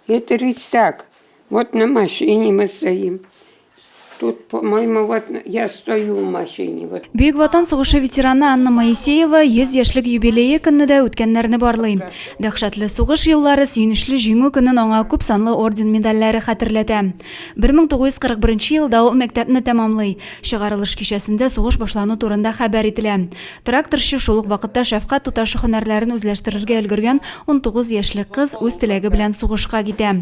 Это Рейхстаг. Вот на машине мы стоим. Тут, по-моему, вот я стою в машине. Вот. Бөек Ватан сугышы ветераны Анна Моисеева 100 яшьлек юбилее көнне дә үткәннәрне барлый. Дәһшәтле сугыш еллары, сөенечле җиңү көнен аңа күп санлы орден-медальләре хәтерләтә. 1941 елда ул мәктәпне тәмамлый. Чыгарылыш кичәсендә сугыш башлану турында хәбәр ителә. Тракторчы, шул ук вакытта шәфкать туташы һөнәрләрен үзләштерергә өлгергән 19 яшьлек кыз үз теләге белән сугышка китә.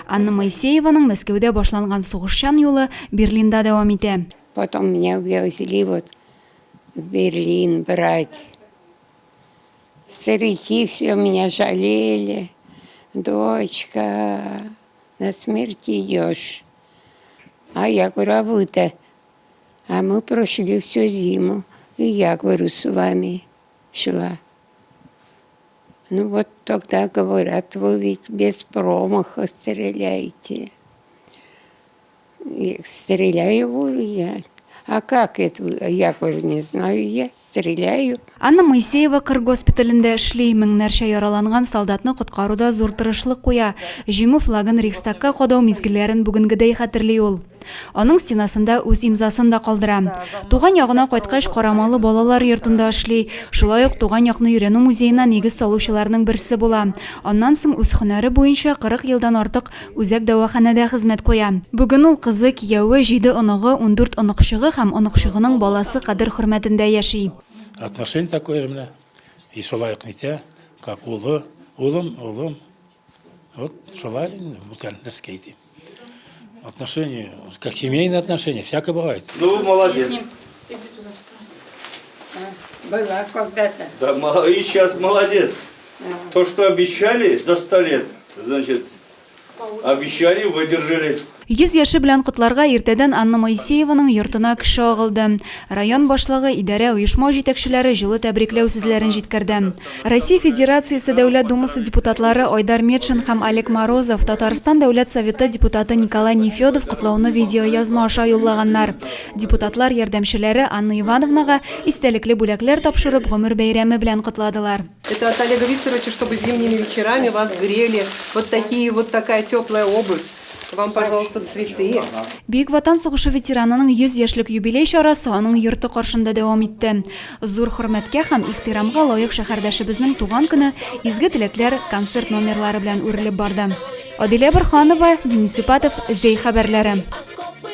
Анна Моисееваның Мәскәүдә башланган сугышчан юлы Берлинда дәвам итә. Потом меня увезли вот в Берлин брать. Старики все меня жалели. Дочка, на смерть идешь. А я говорю, а вы-то А мы прошли всю зиму. И я, говорю, с вами шла. Ну вот тогда говорят, вы ведь без промаха стреляете. И стреляю, говорю, я. А как это? Я говорю, не знаю, я стреляю. Анна Моисеева кыр госпиталендә эшли, меңнәрчә яраланган солдатны коткаруда зур тырышлык куя. Җиңү флагын Рейхстагка кадау мизгелләрен бүгенгедәй хәтерли ул. Аның стенасында үз имзасын да калдыра. Туган ягына кайткач, Карамалы балалар йортында эшли. Шулай ук туган якны өйрәнү музеена нигез салучыларның берсе була. Аннан соң үз һөнәре буенча 40 елдан артык үзәк дәваханәдә хезмәт куя. Бүген ул кызы, кияве, җиде оныгы, 14 оныкчыгы һәм оныкчыгының баласы кадер-хөрмәтендә яши. Отношение такое же менә. И шулай ук нитә, как улы, улым, улым. Вот шулай инде, бүтән нәрсәгә әйтим. Отношения, как семейные отношения, всякое бывает. Ну, молодец. Была когда-то. Да, и сейчас молодец. То, что обещали до 100 лет, значит, обещали, выдержали. 100 яше белән котларга иртәдән Анна Моисееваның йортына кеше агылды. Район башлыгы, идарә, оешма җитәкчеләре җылы тәбрикләү сүзләрен җиткерде. Россия Федерациясе Дәүләт Думасы депутатлары Айдар Метшин һәм Олег Морозов, Татарстан Дәүләт Советы депутаты Николай Нефедов котлауны видеоязма аша юллаганнар. Депутатлар ярдәмчеләре Анна Ивановнага истәлекле бүләкләр тапшырып, гомер бәйрәме белән котладылар. Это от Олега Викторовича, чтобы зимними вечерами вас грели вот такие вот такая теплая обувь. Вам, пожалуйста, цветы. Бөек Ватан сугышы ветеранының 100 яшьлек юбилей чарасы аның йорты каршында дәвам итте. Зур хөрмәткә һәм ихтирамга лаек шәһәрдәшебезнең туган көне изге теләкләр, концерт номерлары белән үрелеп барды. Адилә Борһанова, Денис Ипатов, Зәй хәбәрләре.